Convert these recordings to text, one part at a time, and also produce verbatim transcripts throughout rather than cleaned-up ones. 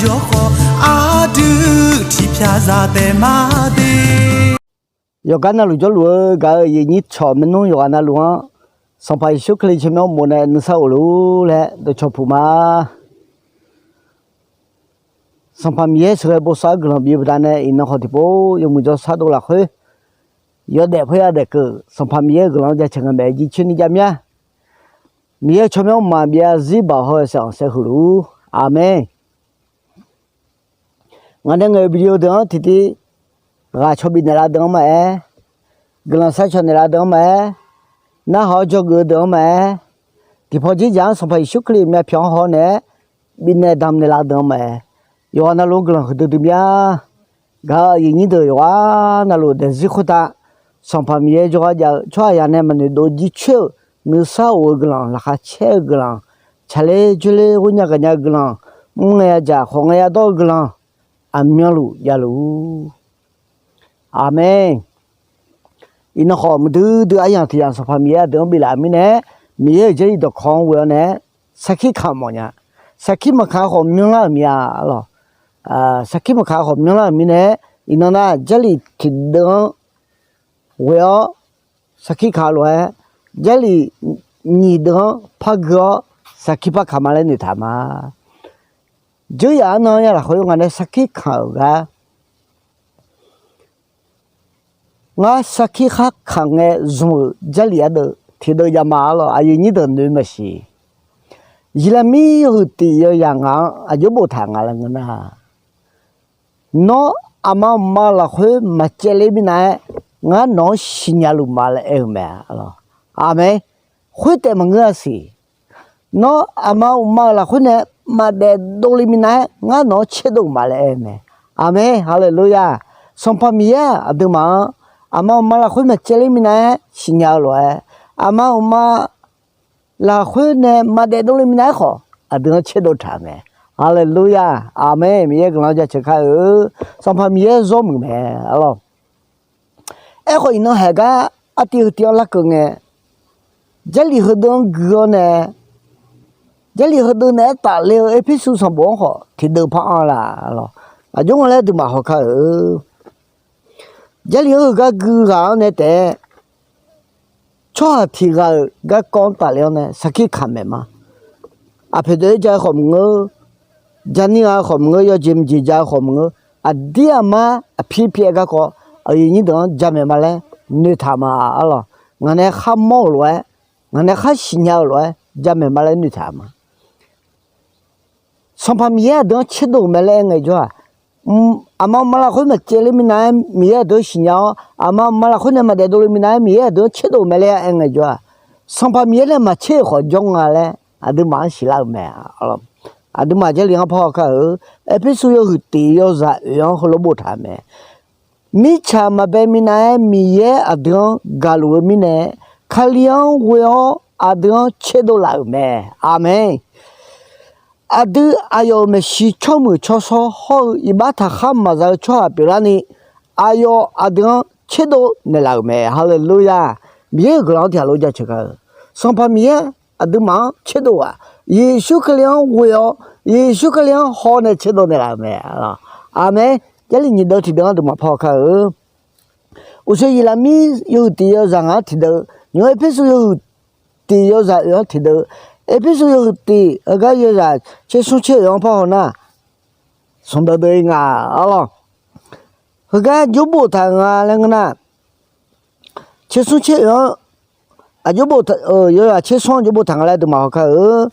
Jawrkhawf aqdui tiqpyaq zaq taef ma de. Yawqgar navluf jawrluf-eu gaq-euq aqyuif aqnyir cawq maernmr yawqghaq navluf-anr, Sanqpaq Yeqsur Kali tsawrmyanr uqmov nae nuisar of luf-ur laer dawqcawq puq ma. Sanqpaq Miqyaer sheuqghae bosav-eu guiqlanq bif-eu baqdanae, iqnan khawf tiqpov yawmuiq jawrshar dov lafkhoer, yawdaef paerya daef keuv Sanqpaq Miqyaer-euq guiqlanq-anr jaceuq ngae maeq-aer jircoer ni jav mya. Miqyaer-euq tsawrmyanr mqmaq byav zarzir baoq haw-eu saeq-anr saev huiq luf-ur. Aqmeq. Ngaq nae ngaeq-euq video deuq-anr tiqtiv ghaq caw bifnaeq lar deuq-anr maqaer, guiqlanq sharcaw naeq lar deuq-anr maqaer, narhaq-awr dzawgeuf-eu deuq-anr maqaer, tiqpaw dzerdzaq-anr Sanqpaq Yeqsur Kali myavpyawq-anr haw naeq-aer bifnaeq damq naeq lar deuq-anr maqaer, yawqghaq navluf-anr guiqlanq huiqdui dui mya. Gaq-euq aqyuif aqnyir deuq yawqghaq navluf daefzir khoertav, Sanqpaq Miqyaer jawrgar jav-eu tsawrhaqzaq nae maqnoeq dov jircoer-euq nuisar of-eu guiqlanq, laqkhaq caer-eu guiqlanq, tsaqler dzoerler ghoernya gaqnya-eu guiqlanq, mr ngae yadzaq khawf ngae yadawr-eu guiqlanq, aqmyanluf javluf-ur. Aqmeq. Iqnan khawf muiqdui dui aryamq tiq yamq Sanqpaq Miqyaer aqdui-anr biflaf-euq mirnae, Miqyaer-euq Jarlif dawqkawq-anr ghoe-awr nae sarkir kamq mawfnya. Sarkir maqkaq khawf myanrlar-euq mir-a lawq. Sarkir maqkaq khawf myanrlar-euq mirnae, iqnan nar Jarlif tiqdeuv-anr ghoe-awr sarkir kaq lof-aer, Jarlif nyiq deuv-anr par gui-awr sarkir par kaq ma laer noeqtaq ma. Dzeuryaf arnan-anr ya lafkhoer ngaq nae sarkir kaq-euq gar, ngar sarkir khar kaq ngae zmq-euq Jarlif ardeuv tiqdeuv jav ma-a lawq. Aqyuif aqnyir deuq noeq maqsiq. Yeqlaqmir yawhuiq tiq yawzaq ngaq-anr aqjox boftaq nga laer ngeur nar, nawr aqma uqma lafkhoer maqcaevler minav-aer, ngar nawq-anr siqnya luf ma laer aer-eu mae-a lawq. Aqmeq. Khoertaef maqngeur-a siq. Nawr aqma uqma-euq lafkhoer nae maqdaef dovle minav-aer, ngar nawq-anr tserdov ma laer aer-eu mae. Aqmeq, haleluya. Sanqpaq Miqyaer-aq aqduimaf-anr aqma uqma lafkhoer maqcaevler minav-aer siqnya-eu lof-aer, aqma uqma lafkhoer nae maqdaef dovle minav-aer khawf, aqdui-anr tserdov taq-euq mae. Haleluya. Aqmeq. Miqyaer guiqlanq jaceuq kar-eu. Sanqpaq Miqyaer zawr muiq mae-a lawq. Aerkhawf iqnan haiq gar artiv heu tiv-anr larkeuv ngae, Jarlif heudeuv-anr gui-awr nae, Jarlif heudeuv naeq-aer tafler-eu Erpersu sanqbof-anr khawf tiqdeuv par anr-a laf lawq. Aqjox nga laer aqduimaf hawkar-eu. Jarlif-anr heugar gui ghaq-anr nae taef-aer, tsawrhaq tiq ghaq-euq garkawv-anr tafler-awr nae sarkir kaq maeq ma. Aqpoeq deuq-aer ja-eu khawf maqngeur, jani gha-eu khawf maqngeur, yawjeq maqjeq ja-eu khawf maqngeur, aqdir aqmar aqpir pyaev-eu garkawv aqyuif aqnyir deuq-anr jamaeq ma laer noeqtaq ma-a lawq. Ngaq nae khar mawr-euq lof-aer, ngaq nae khar siqnya-eu lof-aer jamaeq ma laer noeqtaq ma. Sanqpaq Miqyaer aqdui-anr tserdov-euq mae laer aer ngaejawr-aq, aqma uqma lafkhoer maqcaevler minav-aer Miqyaer aqdui-anr siqnya-awr, aqma uqma lafkhoer nae maqdaef dovle minav-aer Miqyaer aqdui-anr tserdov-euq mae laer aer ngaejawr-aq, Sanqpaq Miqyaer nae maqtser-euq khawf jawr nga laer aqduimaf-anr siqlar-euq mae. Aqduimaf Jarlif-anr par hawkar-eu. Erpersu yawhuiq tiq yawzaq oeq-anr heulof boftaq-euq mae. Mirtsaq maqbae minav-aer Miqyaer aqdui-anr gaqluf-eu mirnae, Kali-anr ghoe-awr aqdui-anr tserdov laf-euq mae. Aqmeq. Aqdui aqyawf-euq maeqshi tsawrmuiq tsawrshawr hawr-eu iqbax taqkhar maqza-eu tsawrhaq pyeuflarni, aqyawf aqdui-anr tserdov naeqlaf-euq mae. Haleluya! Miqyaer-euq guiqlanq-anr tiqghaq lof jaceuq kar-eu. Sanqpaq Miqyaer aqduimaf-anr tserdov-aq, Yeqsur Kali-anr ghoe-awr, Yeqsur Kali-anr haw nae tserdov naeqlaf-euq mae. Aqmeq. Jarlif nyiq deuv tiqdeuv-anr aqduimaf par hawkar-eu. Uqshoe Yeqlaqmir yawhuiq tiq yawzaq ngaq-anr tiqdeuv, nymq-mr Erpersu yawhuiq tiq yawzaq oeq-anr tiqdeuv, Erpersu yawhuiq tiq heugar yawzaq tser smr tser oeq-anr par haw nar, smq deuv deuv-ir nga-a lawq. Heugar jawr boftaq nga laer ngeur nar, tser smr tser oeq-anr aqjox bof, yawzaq tser smr-anr jawr boftaq nga laer aqduimaf hawkar-eu.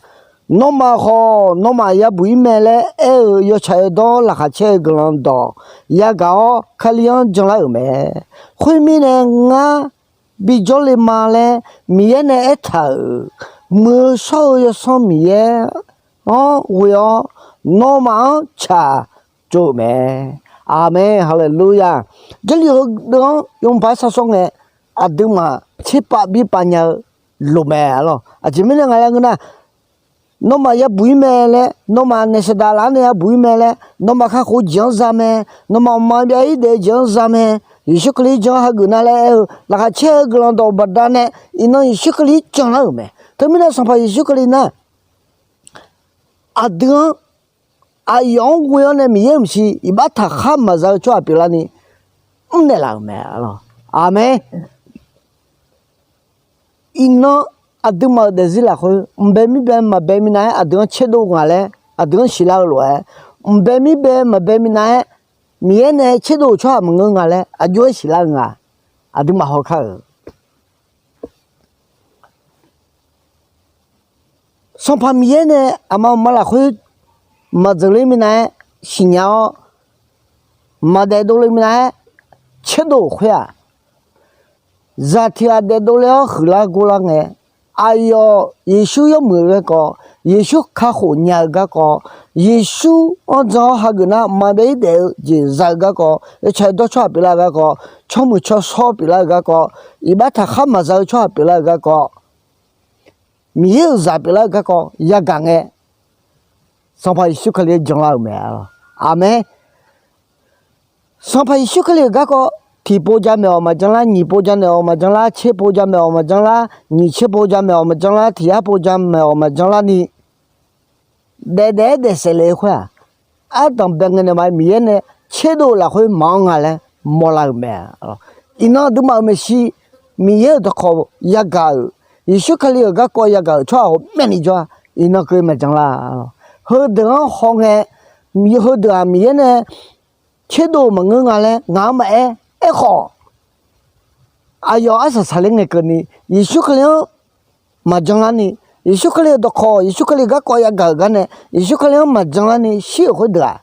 Nawmaf khawf nawmaf yabuq-ir mae laer aer-eu yawtsaq yawdawr laqkhaq caer-eu guiqlanq dawq yagaq-awr Kali-anr janlar-euq mae. Khoermirnae ngar bijawr le ma laer Miqyaer nae aertaq-euq, muiq-eu shawr-eu Yawsanr Miqyaer-anr ghoe-awr nawmaf-anr tsaq tsov-euq mae. Aqmeq, haleluya. Jarlif heudeuv-anr yawmuiq paq-aer sharshawr ngae, aqduimaf tserpav birpav nya-eu loq mae-a lawq. Aqjeq mirnae nga laer ngeur nar, nawmaf yabuq-ir mae laer, nawmaf naeq saqdaq laf-anr nae yabuq-ir mae laer, nawmaf kakhof-eu jeq-anr za mae, nawmaf mqmaq byav-ir daef-eu jeq-anr za mae, Yeqsur Kali-anr jan hageuf nar laer aer-eu laqkhaq caer-eu guiqlanq dawq baqdanae, iqnan Yeqsur Kali-anr janlar-euq mae. Teumirnae Sanqpaq Yeqsur Kali nar, aqdui-anr aqyawf-anr ghoe-awr nae Miqyaer-euq maeqshi iqbax taqkhar maqza-eu tsawrhaq pyeuflarni mrnaeq laf-euq mae. Aqmeq. Iqnan aqduimaf-euq daefzir lafkhoer mqbae mirbae maqbae minav-aer aqdui-anr tserdov nga laer aqdui-anr siqlar-eu lof-aer, mqbae mirbae maqbae minav-aer Miqyaer nae tserdov-euq tsawrhaq maqngeur nga laer aqjox-aer siqlar-eu nga. Aqduimaf hawkar-euq Sanqpaq Miqyaer nae aqma aqma lafkhoer maqdzeur ler minav-aer siqnya-awr, maqdaef dovle minav-aer tserdov-euq khoer-aq, zaq tiq ghaq daef dovle-awr huiqlar gorlar ngae, aqyawf Yeqsur yawmuiq-eu garkawv, Yeqsur kakhof nya-eu garkawv, Yeqsur-anr jan-awr hageuf nar maqbyav-ir daef-eu jeq za-eu garkawv, yawtsaq dawr tsawrhaq pyeuflar-eu garkawv, tsawrmuiq tsawrshawr pyeuflar-eu garkawv, iqbax taqkhar maqza-eu tsawrhaq pyeuflar-eu garkawv, Miqyaer-euq zaq pyeuflar-eu garkawv yagaq ngae, Sanqpaq Yeqsur Kali-anr janlar-euq mae. Aqmeq. Sanqpaq Yeqsur Kali-euq garkawv tiqpov jamaeq-awq maqjanlar, nyiq pov jamaeq-awq maqjanlar, tser pov jamaeq-awq maqjanlar, nyiq tser pov jamaeq-awq maqjanlar, tiq yar pov jamaeq-awq maqjanlarni, daefdaef-aer daefsaef lef-eu khoer-aq, ardanq bae ngae naeq ma Miqyaer nae tserdov-eu lafkhoer maqanr nga laer mawrlar-euq mae. Iqnan aqduimaf-euq maeqshi Miqyaer-euq dawqkawq yagaq-euq, Yeqsur Kali-euq garkawv yagaq-euq tsawrhaq ghawqmyani jawr-a. Iqnan keuv maqjanlar. Heudeuq-anr haw ngae, heudeuq-aq Miqyaer nae tserdov-eu maqngeur nga laer ngaq-anr maqaer. Aerkhawf, aqyawf arsaq saqler ngae keuvni Yeqsur Kali-anr maqjanlarni, Yeqsur Kali-euq dawqkawq, Yeqsur Kali-euq garkawv yagaq-euq gar nae Yeqsur Kali-anr maqjanlarni shir-euq khoerdeuq-aq,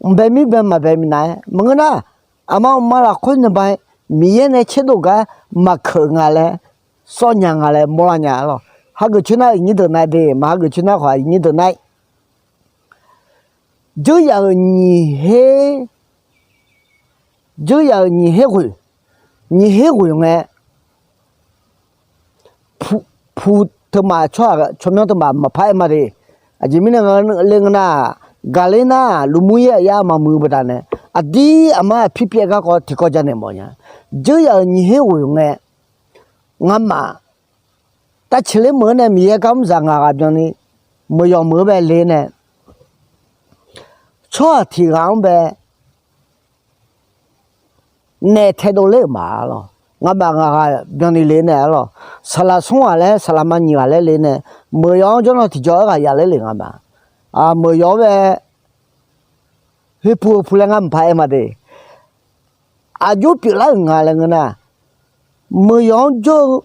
mqbae mirbae maqbae minav-aer maqngeur nar, aqma aqma lafkhoer nae ba-aer Miqyaer nae tserdov gar maqkeuq nga laer, sawr nya nga laer mawrlar nya-a lawq. Hageuf coer nar iqnyir deuq nav de, maq hageuf coer nar khawf iqnyir deuq nar-ir. Dzeur yaf-euq nyiq her, dzeur yaf-euq nyiq her ghoeq, nyiq her ghoeq ngae, pu, pu teumaf tsawrhaq tsawrmyanr teumaf maqpar aer ma de. Aqjeq mirnae nga le ngeur nar, gaqler nar lufmur yaer aqyar maqmuiq-eu baqdanae, aqdir aqma aqpir pyaev garkawv tiqkawv janaeq mawf nya. Dzeur yaf-euq nyiq her ghoeq ngae, ngamaf tavceqler meuq-anr nae Miqyaer gar mr zaq ngaq ghaq byanni, meuq yawq meuq-anr bae le nae, tsawrhaq tiq ghaq-anr bae naef taedov ler-euq ma-a lawq. Ngamaf ngaq ghaq byanni le nae-a lawq. Saqlaq smr ghaq laer, saqlaq ma nyiq ghaq laer le nae, meuq yawq-anr jawrnan tiqjawr-aer ghaq yaf ler le ngamaf. Meuq yawq-anr bae, hoeqpuq hoeqpuq laer ngar maqpar aer ma de. Aqjox pyeuflar-euq nga laer ngeur nar, meuq yawq-anr jawr-eu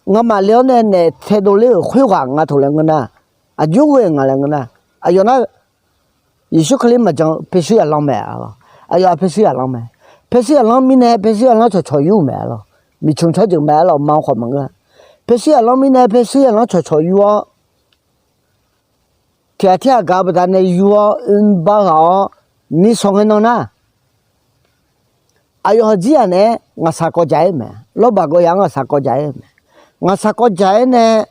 ngamaf le-awr nae naef taedov ler-euq khoerghaq nga taq laer ngeur nar, aqjox ghoe-euq nga laer ngeur nar, aqyawf nar Yeqsur Kali maqjan-eu paeshuir yaqlanr mae-a lawq. Aqyawf-aq paeshuir yaqlanr mae. Paeshuir yaqlanr mirnae paeshuir yaqlanr cawqcawq yur-euq mae-a lawq. Miqcmq tsawrjeuq mae-a lawq, ma-anr khawf maqngeur-a. Paeshuir yaqlanr mirnae paeshuir yaqlanr cawqcawq yur-awr, tiq ghaq tirghaq gaq-eu baqdanae yur-awr oe bar ghaq-awr ni sanq ngae nan nar, aqyawf haqjir yaq naeq-aer ngaqshaq kawv jaq-aer mae. Lawrbaq gawv yaq-anr ngaqshaq kawv jaq-aer mae. Ngaqshaq kawv jaq-aer nae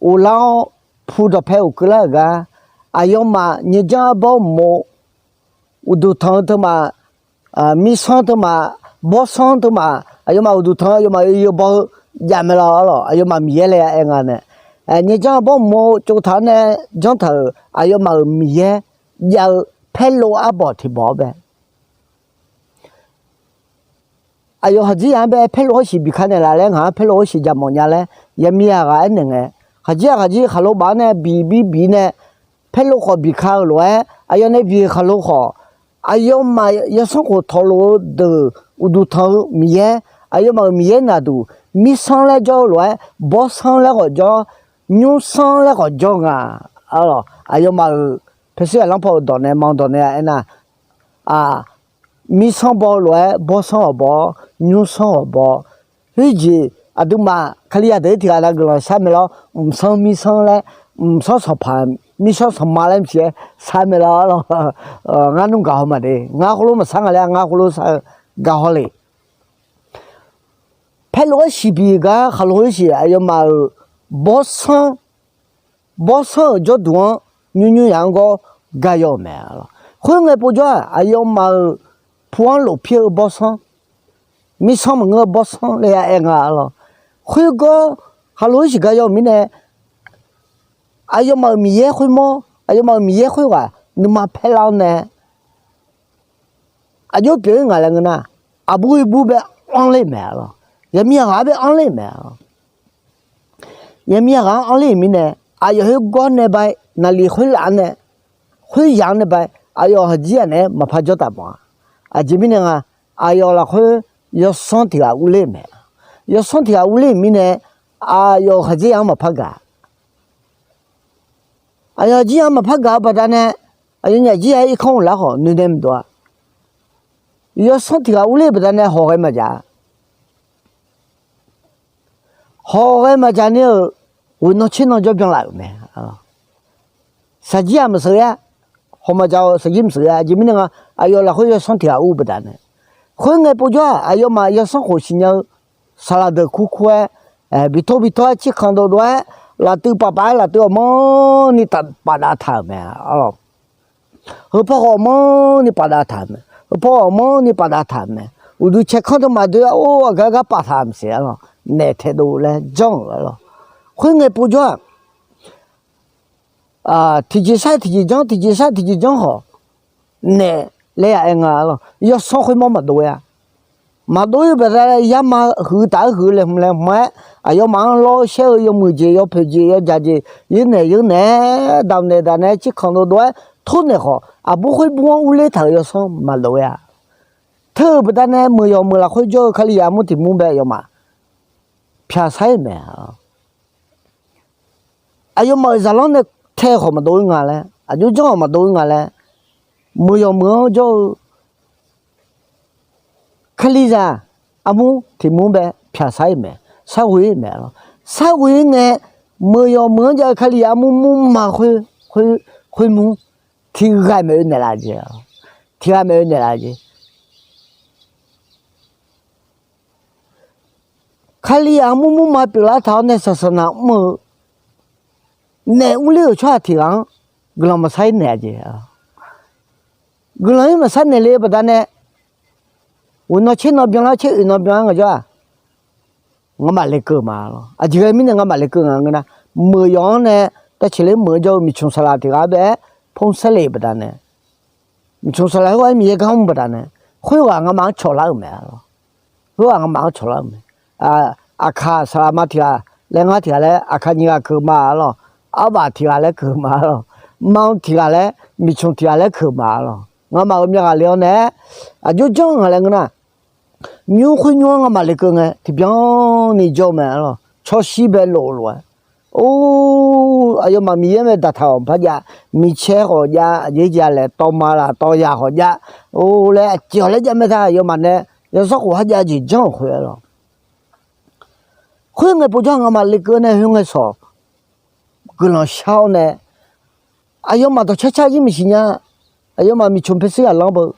ghoflar-awr, pu dawqpae ghofkeuvlar-euq gar, aqyawfmaf nyaejanr arbawr uqmov, uqduq tanq-eu teumaf, mirsanr teumaf, bawrsanr teumaf, aqyawfmaf uqduq tanq-eu aqyawfmaf oe yeu baw-eu jav mae lawq-a lawq. Aqyawfmaf Miqyaer laer aer nga nae, nyaejanr arbawr uqmov tsovtaq-anr nae janr taq-euq aqyawfmaf-euq Miqyaer jav-eu paerlov arbawq tiq bawq-awr bae aqyawf haqjir yaq-anr bae paerlov-awr siq biq ka naeqlaf laer ngaq-anr paerlov-awr siq jaq mawf nya laer yaqmiq yaqghaq aernaeq ngae, haqjir yaq haqjir khaqlo baf-anr nae biq bir biq nae paerlov khawf biq ka-eu lof-aer aqyawf nae biq-euq khaqlo khawf, aqyawfmaf yawsanr khof tawqlof-eu deuq uqduq tanq-eu Miqyaer, aqyawfmaf-euq Miqyaer naqduq mirsanr laer jawr-eu lof-aer bawrsanr laer khawf jawr, nymrsanr laer khawf jawr nga. Aqyawfmaf-euq paeshuir yaqlanr paw-euq dawq nae ma dawq nae aernar, mirsanr baw-eu lof-aer bawrsanr awq baw-awr, nymrsanr awq baw-awr, khoerjeq aqduimaf Kalizaq deuq-ir tiq ghaq nav guiqlanq shar mae lawr, mqsanr mirsanr laer, mqsanr sanqpaq, mirsanr sanqma laer mqsiq-aer shar mae lawr. Ngar nmr gaq haw maqde, ngar khoerlof maqshar nga laer ngar khoerlof shar-eu gaq haw le. Paerlof-aer siqbiq gar khaqlo-aer siq aqyawfmaf-euq bawrsanr, bawrsanr-euq jawrduq-anr nymr nymr yaf-anr gawr gar yaw-euq mae. Khoerngae povjawr-aq aqyawfmaf-euq pu-anr lofpir-eu bawrsanr, mirsanr maqngeur-eu bawrsanr laer ya aer nga-a lawq. Khoergawr khaqlo-aer siq gar yaw-euq mirnae, aqyawfmaf-euq Miqyaer khoermawr Aqyawfmaf-euq Miqyaer khoerghaq nuima paerlar-awr nae, aqjox pyeuf-ir ngaq laer ngeur nar, aqbur khoerbur bae anr ler-eu mae lawq. Yaqmiq yaqghaq-anr bae anr ler-eu mae lawq. Yaqmiq yaqghaq-anr anr ler-euq mirnae, aqyawf khoergawr nae ba, naqliq khoerlaf-anr nae, khoeryaq-anr nae ba, aqyawf haqjir-aq naeq-aer maqpar jawr taf mawf-a. Aqjeq mirnae nga, aqyawf lafkhoer yawsanr tiq ghaq urler-euq mae. Yawsanr tiq ghaq urler-euq mirnae, aqyawf haqjir-anr maqpar gaq. Aqyawf jir-anr maqpar gaq-eu baqdanae, aqyawfnyaf jir-aer irkanr uqlar khawf nuinae maqdov-a. Yawsanr tiq ghaq urler-eu baqdanae hawq ghae maqjav-a. Hawq ghae maqjavni-euq ghoeqnan tsernan jawr byanlaf-euq mae. Shaqjir-aq maqsheuq-a. Hawq maqjav-eu shaqjir maqsheuq-a. Aqjeq mirnae nga, aqyawf lafkhoer yawsanr tiq ghaq ur baqdanae, khoerngae povjawr-aq, aqyawfmaf yawsanr khof siqnya-eu saqlaq deuq kurkur-aer, bitor bitor-aer tsirkanq dovdov-aer, laftuiv pafpaf-aer laftuiv ghawqmanrni pafdav taq-euq mae. Heupaw ghawqmanrni pafdav taq-euq mae. Heupaw ghawqmanrni pafdav taq-euq mae. Uqduq caerkanr teumaf doe-aer or aqgar gar paftaq-euq maqsiq-a lawq. Naef taedov laer janr-euq-a lawq. Khoerngae povjawr-aq, tiqjeq sar tiqjeq janr, tiqjeq sar tiqjeq janr khawf, naef laer ya aer nga lawq. Yawsanr khoermawr maqdov-ir-a. Maqdov-ir-eu baqdanae yarma huiq taf-aer huiq laeqhmq laeqhmq-aer, aqyawfmaf-anr lawr-eu shaer-eu yawmuiq jeq yawpoeq jeq yawjaq jeq, yawnaeq yawnaeq-aer daqnaeq daqnaeq-aer tsirkanq dovdov-aer tornaeq khawf, aqbur khoerbur-anr urler taq-euq yawsanr maqdov-ir-a. Teu-euq baqdanae meuq yawq meuq lafkhoer jawr-eu Kalizaq armur tiq mur bae aqyawfmaf pyaq sar-ir mae. Aqyawfmaf-euq zaqlanr nae tae-eu khawf maqdov-ir nga laer, aqjox janr-awq maqdov-ir nga laer, meuq yawq meuq-anr jawr-eu Kalizaq armur tiq mur bae pyaq sar-ir mae. Sarghoe-ir mae lawq. Sarghoe-ir ngae, meuq yawq meuq-anr jav-eu Kalizaq armur murma khoermur tiq ghaq maeq-eu naeqlaf jeq, tiq ghaq maeq-eu naeqlaf jeq. Kalizaq armur murma pyeuflar taq-awr nae saqsaqnaq mr-eu naef urler-euq tsawrhaq tiq ghaq-anr guiqlanq maqsar-ir naeq-a jeq. Guiqlanq-ir maqsar naeq le-eu baqdanae, ghoeqnan tsernan byanlar tser oeqnan byan-aer ngaq jawr-aq, ngamaf lekeuv ma lawq. Aqjeq ghae mirnae ngamaf lekeuv nga ngeur nar, meuq yawq-anr nae tavceqler meuq-eu jawr-eu miqcmq saqlaq tiq ghaq bae-aer pov saerle-euq baqdanae, miqcmq saqlaq khoer-aer Miqyaer gar mr baqdanae, khoerghaq ngamaf-anr cawqlar-euq mae lawq. Khoerghaq ngamaf-anr cawqlar-euq mae. Aqkaq saqlaq ma tiq ghaq laer ngar tiq ghaq laer aqkaq nyiq ghaq keuq ma lawq. Arbaf tiq ghaq laer keuq ma lawq. Ma tiq ghaq laer, miqcmq tiq ghaq laer keuq ma lawq. Ngamaf-euq myavghaq le-awr nae-aer, aqjox janr nga laer ngeur nar, nymr khoer nymr-anr ngamaf lekeuv ngae tiqbyan ni jawr mae lawq. Tsawrshir bae lof lof-aer, or, aqyawfmaf Miqyaer mae daqtaq-awq parjav, micaer khawf jav, aqjeq jav laeq tawv ma laf tawv ya khawf jav, or laer aqjeq-awq laer jav mae ta aqyawfmaf nae yawsanr khof har jav jeq janr-euq khoer-a lawq. Khoerngae povjawr-aq ngamaf lekeuv nae khoerngae sawq guiqlanq shar-awr nae, aqyawfmaf dawqcar car-eu jir maqsiq nya. Aqyawfmaf miqcmq paershuir ghaq lanr beu.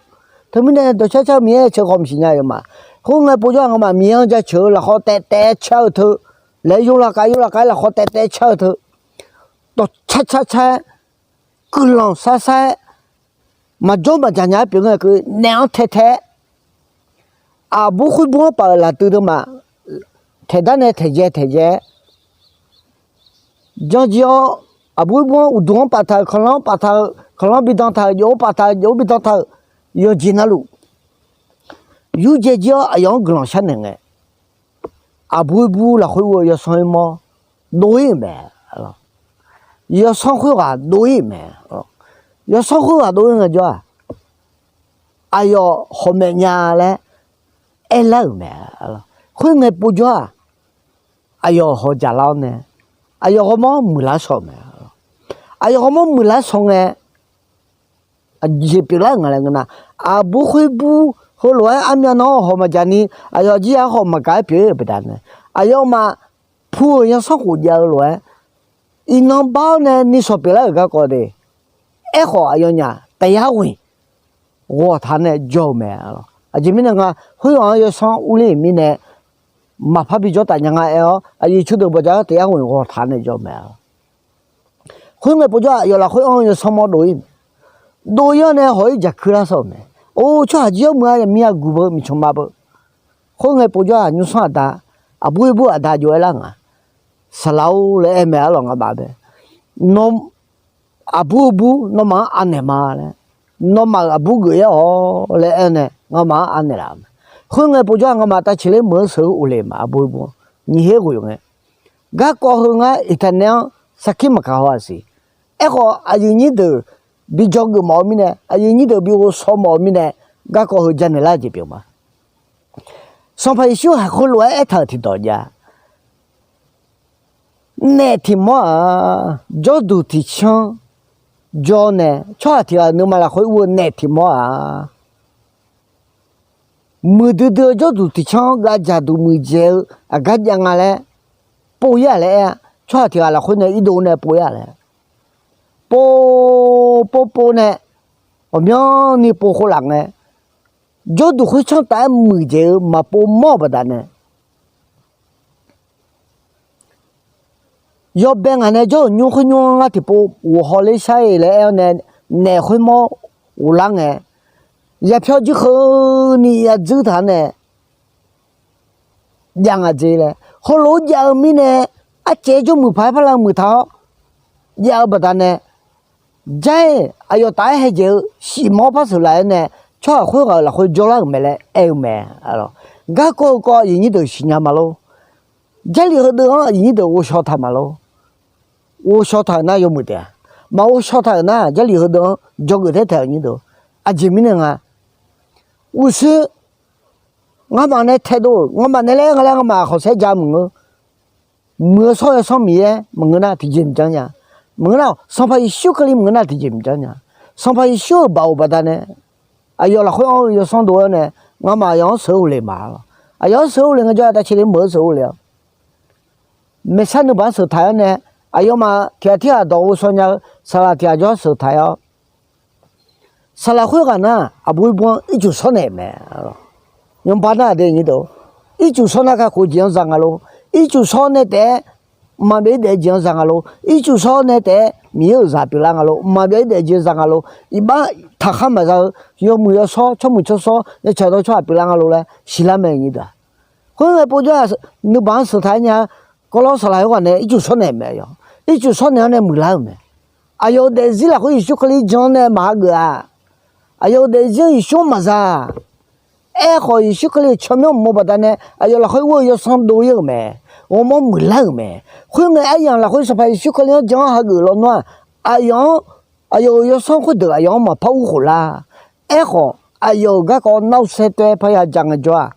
Teumirnae dawqcar car-eu Miqyaer-aer ceuq khawf maqsiq nya aqyawfmaf. Khoerngae povjawr-aq ngamaf Miqyaer-anr jaceuq-eu lafkhawv taef taef-aer car-eu teu, laer yawrlaf khav yawrlaf khav-aer lafkhawv taef taef-aer car-eu teu, dawqcar car car-aer guiqlanq shar shar-aer maqjawr maqjaq nya-aer pyeuf ngae keuv naeq-anr tae tae-aer, aqbur khoerbur-anr paf-euq laftuiv teumaf taeqdar nae taeqjae taeqjae-aer janr jir-awr, aqbur khoerbur-anr uqduq-anr paftaq-euq, kanqlanr-anr paftaq-euq, kanqlanr bi dan taq-euq, jov-anr paftaq-euq, jov-anr bi dan taq-euq, yawqjeq navluf yurdzae jir-awr aqyawf-anr guiqlanq sharnaeq ngae, aqbur khoerbur lafkhoer ur-eu yawsanr khoermawr dov-ir-euq mae. Yawsanr khoerghaq dov-ir-euq mae. Yawsanr khoerghaq dov-ir ngaejawr-aq, aqyawf hawq maeq nya laer aerlar-euq mae. Khoerngae povjawr-aq, aqyawf hawq jaqlar-awr nae, aqyawf ghawrmawr muiqlar shaw-euq mae. Aqyawf ghawrmawr muiqlar shaw ngae, aqjeq pyeuflar-euq nga laer ngeur nar, aqbur khoerbur heulof-aer armyav nan-anr hawq maqjaq ni, aqyawf jir ya-anr hawq maqgaq-aer pyeuf-ir-euq baqdanae, aqyawfmaf pu-euq yawsanr khof jav-eu lof-aer, iqnan bar-awr nae ni shawq pyeuflar-euq garkawv de. Aerkhawf aqyawfnyaf taef yar ghoeq ghawqtaq nae jawr-eu mae. Aqjeq mirnae nga, khoerghaq-anr yawsanr urler-euq mirnae, maqpar bijawr taf nya nga aer-awr, aqyuif tsawrdeuq bawqja-awr taef yar ghoeq ghawqtaq nae jawr-eu mae. Khoerngae povjawr-aq, aqyawf lafkhoer anr-eu yawsanr mawr dov-ir mae. Dov-ir-awr nae hawq-ir jaqkuir lar shaw-euq mae. Or, tsawrhaq jir-awr meuq-a yaqmir yagui beu miqcmq ma beu. Khoerngae povjawr-aq, nymrsanr aqda, aqbur khoerbur aqda jov-aer lar nga. Saqlaq-or laer aer mae arlawq ngamaf bae. Nawr aqbur bur nawmaf-anr anaeq ma laer, nawmaf-euq aqbur geuf-ir-awq laer aer-eu nae ngamaf-anr anaeq laf-euq mae. Khoerngae povjawr-aq, ngamaf tavceqler meuq-anr sheuq-eu ghofle ma, aqbur bur nyiq her ghof-eu ngae, garkawv heu ngar iqtaeq naeq-anr sarkir maqkaq haw-aq siq. Aerkhawf, aqyuif nyir deuq bi dzawgeuf mawf-eu mirnae, aqyuif nyir deuq bi ghovshaw mawf-eu mirnae, garkawv heu janaeq lar-eu jeq pyeuf ma. Sanqpaq Yeqsur haiq khoerlof-aer aertaq-euq tiqdawq jav. Naef tiq mawr-aq, jawrduq tiq canr jawr nae, tsawrhaq tiq ghaq-euq nuima lafkhoer ur-eu naef tiq mawr-aq, muiqdui dui-eu jawrduq tiq canr-anr gavdzaq duq muiqdzaeq-eu aqgar jav nga laer pov-ir-aq laer aer-a. Tsawrhaq tiq ghaq lafkhoer nae irdov nae pov-ir-aq laer, pov, pov pov nae, ghawqmyanrni pov khof laf ngae, jawrduq khoertsanr taf-aer muiqdzaeq-eu maqpov mawr-euq baqdanae, yawbae ngaq nae jawr-euq nymr khoer nymr-anr ngar tiqpov ghof hawler shar-iq laer aer-awr nae, naef khoermawr ghoflar ngae, yapyawr jirkheuvni yadzuir taq-anr nae jav nga dzer laer, heulof-aer jav-eu mirnae, arcaev-aer jawrmuiq paq-aer par lavmuiq taq-awr jav-eu baqdanae, jar-iq aqyawf taf-aer haejaeq-eu shif mawr par sheuqlaf-aer nae, tsawrhaq khoerghaq-euq lafkhoer jawrlar-euq mae laer aer-eu mae. Garkawv heukawv aqyuif nyir deuq siqnya ma lor. Jarlif heudeuq-anr aqyuif nyir deuq ghovshaw taq ma lor. Ghovshaw taq-euq nar yawmuiq taef-a. Maqghovshaw taq-euq nar jarlif heudeuq-anr dzawgeuf taer taeq-euq nyir deuq. Aqjeq mirnae nga, uqshoer ngamaf nae taedov-euq, ngamaf nae laer nga laer ngamaf khawqsaer ja maqngeur. Muiq-eu shawr-eu yawsanr Miqyaer maqngeur nar tiqjeq maqjanr nya. Maqngeur nar-aq, Sanqpaq Yeqsur Kali maqngeur nar tiqjeq maqjanr nya. Sanqpaq Yeqsur-euq baoq baqdanae, aqyawf lafkhoer anr-eu yawsanr dov-awr nae, ngamaf aqyawf-anr sheuq-eu ghofle ma lor. Aqyawf-anr sheuq-eu ghofle ngae jawr-a, tavceqler meuq-anr sheuq-eu ghofle-awr, maeqsar nuibaq-anr sheuq taq-awr nae, aqyawfmaf tiq ghaq tirghaq dawq ghovshaw nya-eu saqlaq tiq ghaq jawr sheuq taq-awr, saqlaq khoerghaq nar aqbur bur-anr ircuf shawr naeq mae. Nymrba nar aqdui nyir deuq, ircuf shawr nar kakhof-eu jeq-anr za nga lor. Ircuf shawr nae taef-aer mqmaq byav-ir daef-eu jeq-anr za nga lor. Ircuf shawr nae taef-aer Miqyaer-euq zaq pyeuflar nga lor. Mqmaq byav-ir daef-eu jeq-anr za nga lor. Iqbax taqkhar maqza-eu yawmuiq yawshawr, tsawrmuiq tsawrshawr, yawtsaq dawr tsawrhaq pyeuflar nga lor laer siqlar mae nyir deuq-aq. Khoerngae povjawr-aq, nuibaq-anr sheuq taq-aer nya-eu kawvlawr saqlaq khoerghaq nae ircuf shawr naeq mae yawq. Ircuf shawr naeq-awr nae muiqlar-euq mae. Aqyawf-euq daefzir lafkhoer Yeqsur Kali jan-awr nae maqhageuf-a. Aqyawf-euq daefzir-anr Yeqsur-anr maqza-a. Aerkhawf, Yeqsur Kali-euq tsawrmyanr maqmawr baqdanae, aqyawf lafkhoer ur-eu yawsanr dov-ir-euq mae. Ghawrmawr muiqlar-euq mae. Khoerngae aryamq lafkhoer Sanqpaq Yeqsur Kali-anr jan-awr hageuf lawnmr-aq, aqyawf-anr, aqyawf-euq yawsanr khoerdeuq aqyawf-anr maqpar ur khof lar. Aerkhawf, aqyawf-euq garkawv nar-eu saer tae-aer parya ja ngaejawr-aq,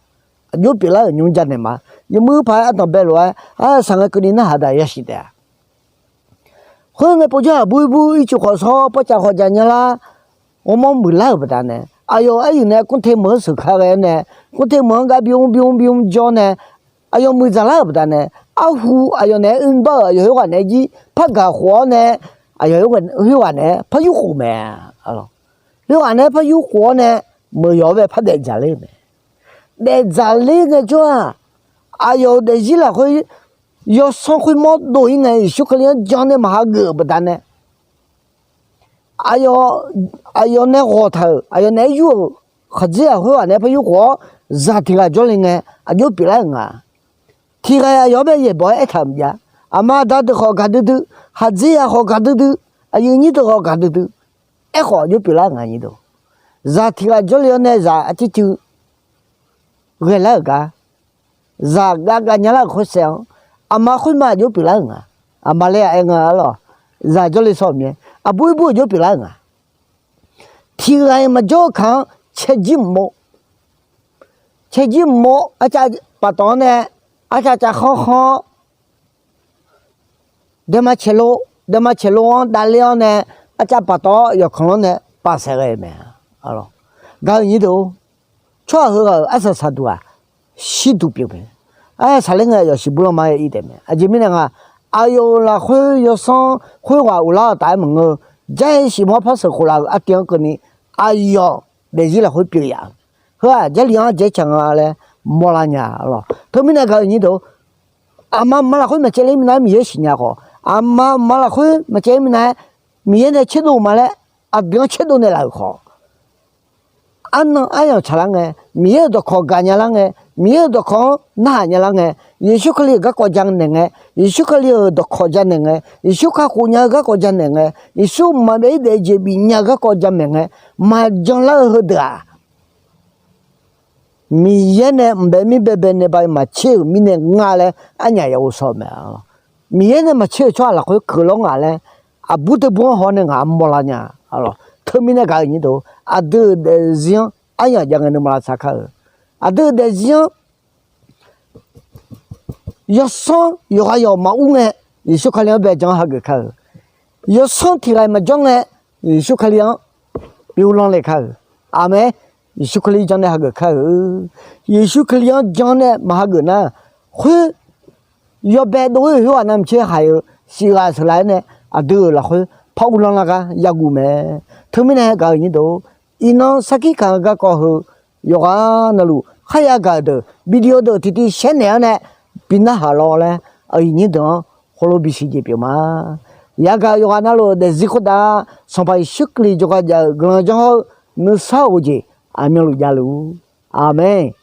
aqjox pyeuflar-euq nymr janaeq ma. Yawmuiq paq-aer ardanq bae lof-aer arsaq ngae keuvni narhaq daq yasiq taef-a. Khoerngae povjawr-aq, aqbur bur ircuf khawf shawr, pawrcav khawf jaq nya lar, ghawrmawr muiqlar-euq baqdanae, aqyawf aryuif nae kurte meuq-anr sheuq ka ghae-awr nae, kurte meuq-anr gar bymr bymr bymr jawr nae, aqyawf muiqdzaq lar-euq baqdanae, arhu aqyawf naeq-aer oe bar-euq aqyawf khoerghaq naeq-aer jir par gaq khof-awr nae, aqyawf khoerghaq naeq-aer par yur khof mae. Khoerghaq naeq-aer par yur khof-awr nae, meuq yawq-awr bae par daefdzaq ler-eu mae. Daefdzaq ler ngaejawr-aq, aqyawf-euq daefzir lafkhoer yawsanr khoermawr dov-ir ngae, Yeqsur Kali-anr jan nae maqhageuf-euq baqdanae, aqyawf, aqyawf nae ghawqtaq-euq, aqyawf naeq-aer yur-euq khaqdzerzaq khoerghaq naeq-aer par yur khof-awr, zaq tiq ghaq jawrle ngae aqjox pyeuflar-euq nga. Tiq ghaq aqyawf-anr bae yaeqbawq-aer aertaq-euq maqjav. Aqma aqda deuq khawf gaqdui dui, khaqdzerzaq khawf gaqdui dui, aqyuif nyir deuq khawf gaqdui dui, aerkhawf aqjox pyeuflar-euq nga nyir deuq. Zaq tiq ghaq jawrle-awr nae zaq arcuiv cuiv ghaelar-euq gar, zaq gavgav nya lar-euq khoersaev-anr, aqma khoerma aqjox pyeuflar-euq nga. Aqma laer-aq aer nga arlawq, zaq jawrle shawr-euq mae, aqbur ir bur aqjox pyeuflar-euq nga. Tiq ghaq-iq maqjawr-eu kaq-anr caerjir mqmov, caerjir mqmov, arcav paftawf-anr nae, arcav cavkhanr khanr-awr, daema caeqlo, daema caeqlo-anr davler-awr nae, arcav paftawf-awr yawqkanq-anr nae pavsaef ghae-eu mae. Gaq-eu nyir deuq-or, tsawrhaq heughaq-euq arsaq saqduq-aq, shirduq pyeuf mae. Arsaq ler ngae yawqsiq burlanr ma-aer ir taef mae. Aqjeq mirnae nga, aqyawf-euq lafkhoer yawsanr khoerghaq uvlar-eu taf-aer maqngeur-eu, jar-ir shif mawr par sheuq khof laf-euq artiv-anr keuvni, aqyawf daefzir lafkhoer pyeuf yaf-eu, heu-aq Jarlif-anr dzaecae nga laer mawrlar nya lawq. Teumirnae gaq-eu nyir deuq-or, aqma aqma lafkhoer maqcaevler minav-aer Miqyaer siqnya khawf, aqma aqma lafkhoer maqcaevler minav-aer Miqyaer nae tserdov ma laer aqdui-anr tserdov naeqlaf-euq khawf, arnan aryamq tsaqlar ngae, Miqyaer-euq dawqkawq gaqnya lar ngae, Miqyaer-euq dawqkawq-anr narhaq nyalar ngae, Yeqsur Kali-euq garkawv janaeq ngae, Yeqsur Kali-euq dawqkawq janaeq ngae, Yeqsur kakhof nya-eu garkawv janaeq ngae, Yeqsur maqbyav-ir daef jeq bifnya-eu garkawv janaeq ngae, maqjan lar-eu heudeuq-aq, Miqyaer nae mqbae mir baebae nae ba maqtser-euq mirnae nga laer arnyaf ya ghovshaw-eu mae. Miqyaer nae maqtser-euq tsawrhaq lafkhoer keuqlawr ngaq laer aqbur teubur-anr haw nae ngaq-anr mawrlar nya. Teumirnae gaq-euq nyir deuq, aqdui-euq daefzir-anr aryamq jav ngae nuima lavsav kar-eu. Aqdui-euq daefzir-anr yawsanr yawqghaq yawq maqur ngae, Yeqsur Kali-anr bae jan-anr hageuf kar-eu. Yawsanr tiq ghaq-iq maqjawr ngae, Yeqsur Kali-anr bi uvlanr le kar-euq. Aqmeq. Yeqsur Kali jan nae hageuf kar-eu. Yeqsur Kali-anr jan nae maq hageuf nar, khoer yawbae dov-ir khoerghaq navmaqtser haiq-eu siqghaq sheuqlaf-aer nae aqdui-euq lafkhoer par uvlanr lar gar yaguv mae. Teumirnae gaq-euq nyir deuq, iqnan sarkir kaq-eu garkawv heu yawqghaq navluf kharya gaq-euq deuq video deuq tiqtiv shaer naeq-awr nae bi narhaq lawr laer aqyuif nyir deuq-anr heulof bisiq jeq pyeuf ma. Yagaq yawqghaq navluf-euq daefzir khoertav Sanqpaq Yeqsur Kali jawrgar jav-eu guiqlanq janr hawr-eu nuisar of-eu jeq aqmyanluf javluf-ur. Aqmeq.